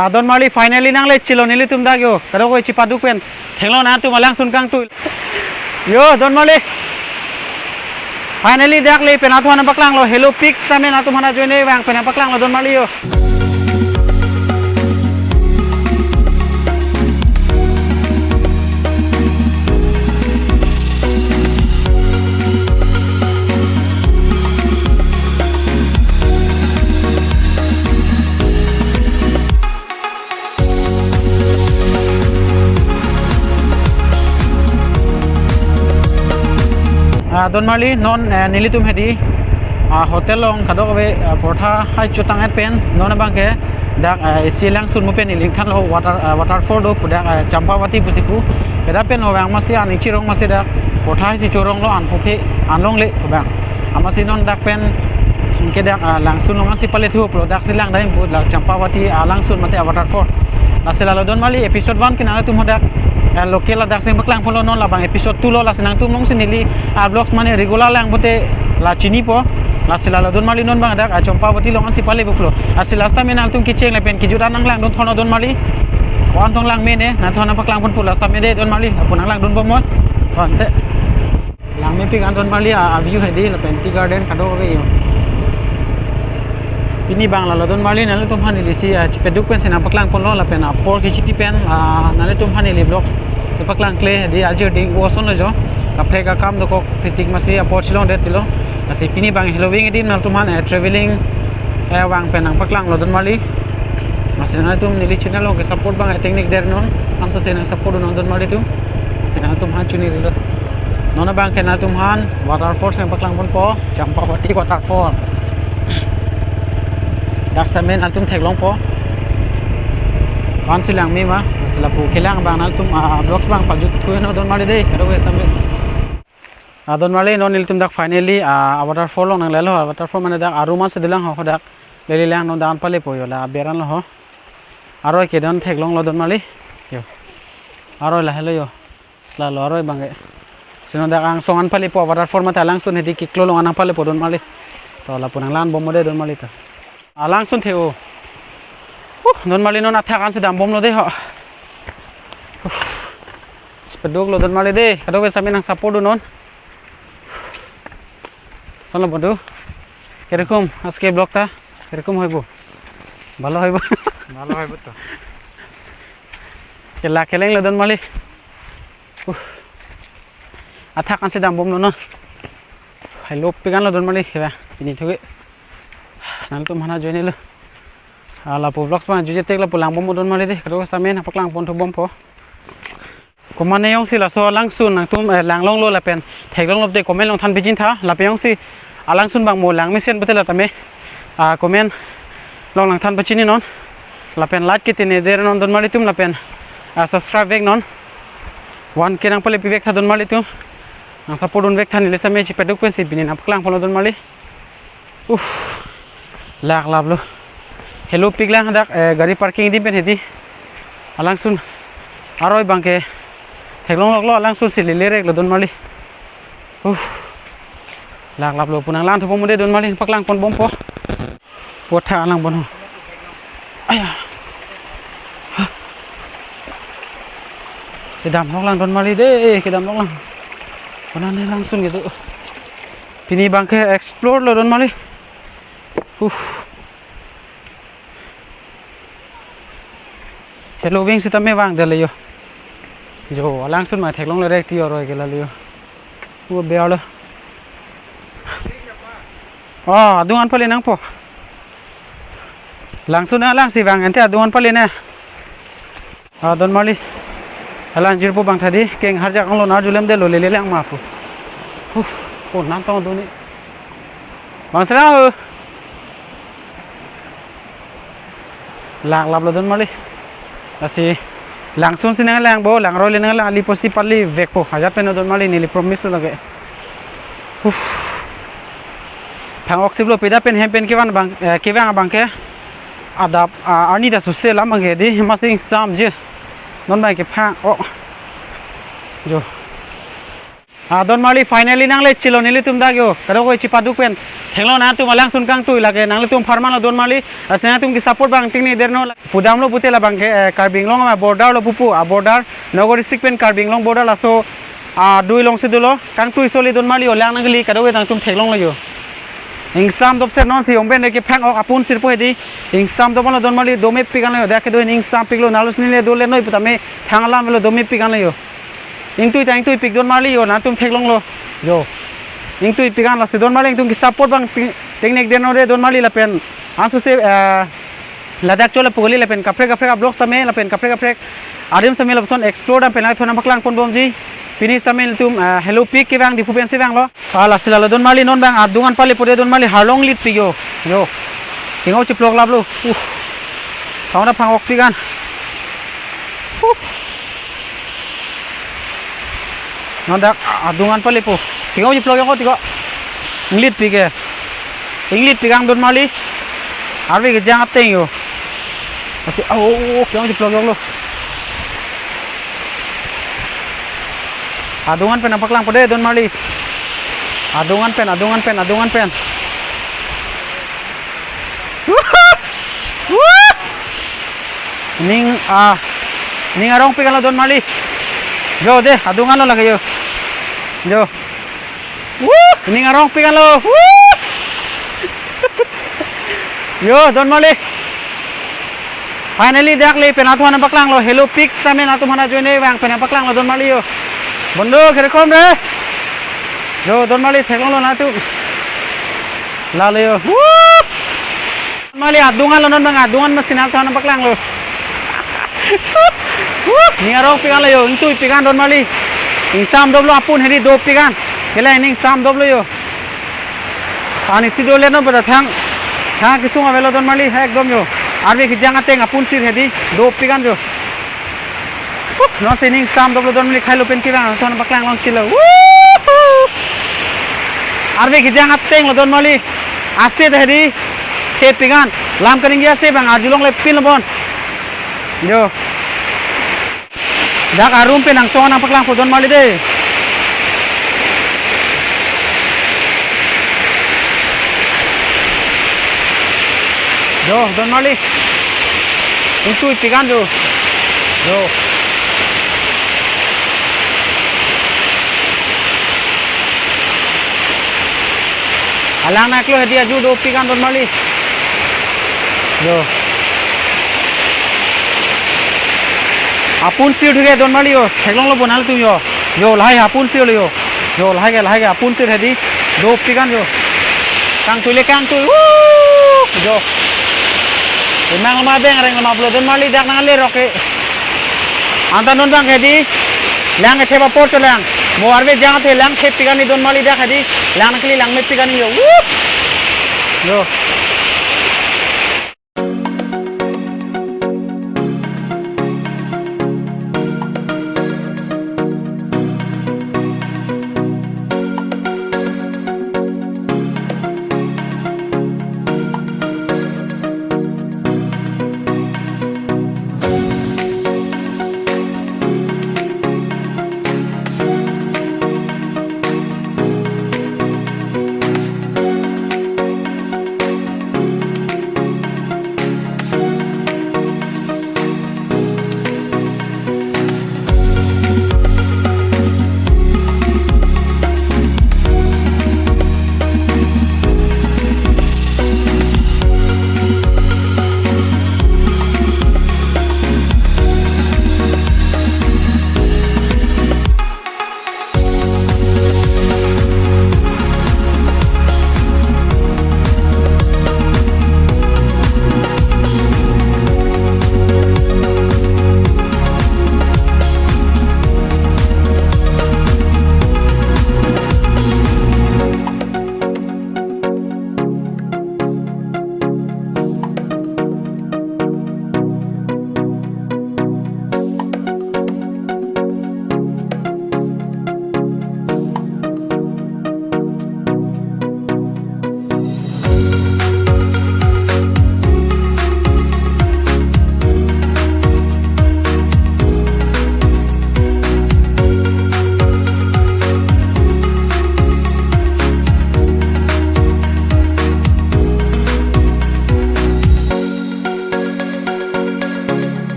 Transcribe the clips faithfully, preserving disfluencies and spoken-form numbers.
Ah, don marli, finally nangle chilo nelitum dak yo. Kadokave chipaduk pen theklong nangtum alangsun kangtui. Yo, don marli. Finally dak le pen nangtum aphan nangpaklanglo, Hello Peak sitame nangtum aphan ajoine vang pen nangpaklanglo don marli yo. Ah, don marli, non, eh, nelitum hedi, ah, hotel along kadokave, ah, portha hai chotang et pen, non abangke dak, ah, isi alangsun mo pen neli ingthanlo water, ah, waterfall do pu dak, ah, Champavati pusi pu. Kedo pen ovang amatsi aning chirong amatsi dak portha hai si choronglo an puphe an longle pu abang. Amatsi non dak pen ke dak, ah, langsun along ansi pale thu pulo, daksi lang dam pu dak Champavati alangsun mate waterfall. Lasi lalo don marli, episode one ke nangtum hadak, eh, local ladak si nangpaklangponlo, non labang episode two lo, lasi nangtum along si neli, ah, vlogs mane regular lang pute la chinipo. Lasi lalo don marli, non abang dak, ah, Champavati along ansi pale buklo. Lasi last time nangtum kecheng lapen kejut an nanglangdun thon non don marli. Ko-an tong lang mene, nangtum aphan nangpaklangpon pu last time de don marli. Lapu nanglangdun bomnon. Ante. Langmepik an don marli, a, a view hedi lapen tea garden kadokave yo. Pini abang lalo don marli, nanglitum aphan neli si, a, chipaduk pensi nangpaklangponlo lapen apor kechipi pen, a, nanglitum aphan neli vlogs nangpaklangkle hedi, ajir ding oson lo jo. Kaprek akam dokok pitik amatsi apor chilongdet tilo. Lasi pini abang Halloween edim nangtum aphan, eh, traveling, eh, vang pen nangpaklanglo don marli. Lasi nangtum neli channel along ke support abang, eh, teknik der non. Anso si nangsupport non don marlitum. Lasi nangtum aphan chunirilo. Non abangke nangtum aphan waterfall si nangpaklangponpo, Champavati waterfall. Dak sitame nangtum theklongpo. Ko-ansi langme ma, lasi lapu kelang abang nangtum, ah, vlogs abang pajut thu non don marli de, kadokave sitame. Ah, don marli, non nelitum dak finally, ah, waterfall along nanglelo, waterfall mane dak arum ansi dolang ho, ho dak. Lele lang non dan palepo yo, la aber an lo ho. Aroi ke don theklonglo don marli. Yo. Aroi lahelo yo. Lalo aroi abangke. Si non dak angsong an palepo, waterfall mate alangsun hedi kiklo along an nangpalepo don marli. To lapu nanglangbomnon de don marli to. Alangsun the-o. Uh, don marli non athak ansi dambomlo de ho. Uh. Chipaduklo don marli de. Kadokave sitame nangsupport dun non. Sonlo bodu. Kerekom, aske vlog ta. Kerekom hoibo. Bhalo hoibo. Bhalo hoibo to. Kela kelenglo don marli. Uh. Athak ansi dambomlo non. Hello Peak anlo don marli, ya, pini thuke. Nangtum aphan ajoinelo. Ah, lapu vlogs abang jutjetek lapu langbomnon don marli de. Kadokave sitame nangpaklangpon thubompo. Komatne jongsi laso alangsun nangtum, eh, langlonglo lapen theklonglo pute comment along than pijin tha. Lapen jongsi alangsun abang mo langmesen pute la tame, ah, comment along nangthan pachini non. Lapen like ke tene der non don marlitum lapen, ah, subscribe vek non. One K nangpalepi vek tha don marlitum. Nangsupport dun vek tha, neli sitame chipaduk pensi pini nangpaklangponlo don marli. Uh. Laklaplo. Hello Peak lang hadak, eh, gari parking adim pen hedi. Alangsun. Aroi abangke theklongloklo, alangsun si lele reklo don marli. Uh. Laklaplo, pu nanglang thubomnon de don marli, paklangponbompo. Pu athak alangbomnon. Aya. Kedamlok lang don marli de, kedamlok lang. Konane alangsun kedo. Pini abangke explore lo don marli. Uh. Halloween sitame vangdetlo yo. Jo, alangsun ma theklongle rek ti aroi ke lalo yo. Uh, aber lo. Oh, adung an pale nangpo. Langsun alang si vang ante adung an pale ne. Ah, don marli. Alang jirpo abang tha di, keng harjak anglo nar julem detlo lele lang ma pu. Huh, oh, nangtong duni. Bang serang ho. Laklaplo don marli. Lasi langsun si nanglangpo, langroi le nanglang, ali pusi pali vekpo. Ajat pen don marli, neli promise lo lake. Huh. Phang-ok siplo, pida pen hem pen kevang abang, eh, kevang abangke. Adap, ah, arni ta suse lam abangke di, masing samji. Non abangke phang, oh. Jo. Ah, don marli, finally nangle chilo nelitum dak yo. Kadokave chipaduk pen. Theklong nangtum alang ason kangtui lake nanglitum apharman lo don marli. Lasi nangtum ke-support abang tengne dernon. Pudamlo pute labang ke, eh, Karbi Anglong a-border lo pupu, a-border Nagaon district pen Karbi Anglong border laso, ah, dui alongsi dolo. Kangtui soli don marli, o lang nangli kadokave nangtum theklonglo jo. Ingsam dopser nonsi ong pen de kephang-ok apun sirpo hedi. Ingsam doplo don marli, domepik anlo jo. Dak kedo ingsam piklo, nalo si neli dolet noi putame thang alam lo, domepik anlo jo. Ingtui ta ingtui pik don marli jo, nangtum theklonglo. Jo. Ingtui pik an lasi don marli, nangtum ke-support abang ting-, tengne dernon de don marli lapen. Ansose, eh, ladak chola pugoli lapen kaprek kaprek a-vlog same lapen kaprek kaprek adim same lapuson explore dam pen nangthon nangpaklang ponbomji. Pini same nangtum, eh, Hello Peak kevang Diphu pensi vanglo. Ah, lasi lalo don marli non abang adung an palepo de don marli, harlong lipik jo. Jo. Tingho chiplok laplo. Uh. Kauna phang-ok pik an. Uh. Non dak adung an palepo. Tingho chiplok jo ko tiko. Inglitpik ke. Inglitpik an don marli. Arve kejang ateng jo. Lasi, oh, oh, oh, tingho chiplok joklo. Adung an pen nangpaklangpo de don marli. Adung an pen, adung an pen, adung an pen. Wuh! Wuh! Ning, ah, ning arongpik anlo don marli. Jo de, adung anlo lake jo. Jo. Wuh! Ning arongpik anlo. Wuh! Jo, don marli. Finally, dak le pen nangtum aphan nangpaklanglo, Hello Peak same nangtum aphan ajoine vang pen nangpaklanglo don marli jo. Bondo kere kom re. Jo, don marli theklonglo nangtum. Lalo jo. Wuh! Don marli adung anlo non abang adung an masi nangtum aphan nangpaklanglo. Wuh! Ning arongpik anlo jo, ingtuipik an don marli. Ingsam doplo apun hedi dopik an. Kela ingsam doplo jo. Ani si dolet non pada thang. Thang kesung avelo don marli, ha ekdom jo. Arve kejang ateng apun sir hedi dopik an jo. Huh, nonsi ingsam doplo don marli, khei lo pen kevang, nangtum aphan nangpaklang long chilo. Wuhu! Arve kejang ateng lo don marli. Ase ta hedi thepik an. Lam kaningje ase abang, arjulongle pinlo bon. Jo. Dak arum pen nangtong nangpaklangpo don marli de. Jo, don marli. Ingtuipik an jo. Jo. Alang naklo hedi aju dopik an don marli. Jo. Apun sir theke don marli jo. Theklonglo bon nangtum jo. Jo, lahai apun sirlo jo. Jo, lahai ke, lahai ke apun sir hedi dopik an jo. Kangtui le kangtui. Wuh! Jo. Emang lama beng reng lama pulo don marli dak nanglerok ke. Anta non abang hedi. Lang kethep apor cholang. Mo arve jang athe lang thepik an ni don marli dak hedi. Lang kali lang mepik an ni jo. Wuh! Jo.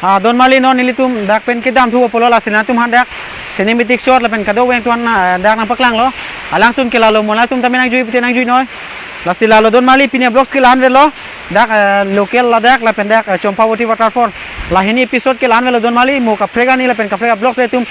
Ah, don marli, non nelitum dak pen kedam thu pulo, lasi nangtum aphan dak cinematic shot lapen kadokave atum aphan, ah, dak nangpaklanglo. Alangsun ke lalo, mo nangtum tame nangjui pute nangjui noi. Lasi lalo don marli, pini a-vlogs ke la-an avelo. Dak, eh, local ladak lapen dak, eh, Champavati waterfall. La hini episode ke la-an avelo don marli, mo kaprek arni lapen kaprek a-vlogs atum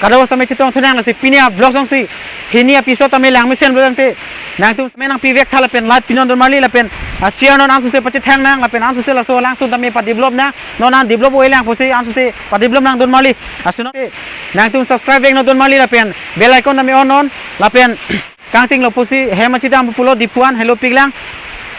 kadokave tame chetong thunang, lasi pini a-vlogs jongsi hini episode tame lang mesen lo tangte, nangtum tame nangpivek tha lapen like pinon don marli lapen, ah, share non, ansose pachethang nang lapen ansose laso alangsun tame padevelop nang, non an develop oi lang pusi ansose padevelop nang don marli. Asunang nangtum subscribe vek non don marli lapen bell icon tame on non lapen kangtinglo pusi hem achedam pulo, Diphu an helo piklang.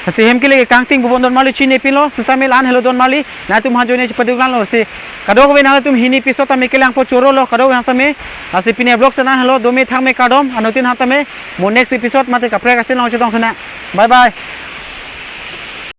Lasi hem kele kangting pupo don marli, chinipinlo, sitame la-an avelo don marli, nangtum aphan ajoine chepaduk langlo, lasi kadokave nangtum hini episode tame kelangpo, chorolo kadokave tame. Lasi pini a-vlogs la-an avelo, dome thangme kardom, anuttin aphan tame, mo next episode mate kaprek asin along chetong thunang. Bye bye.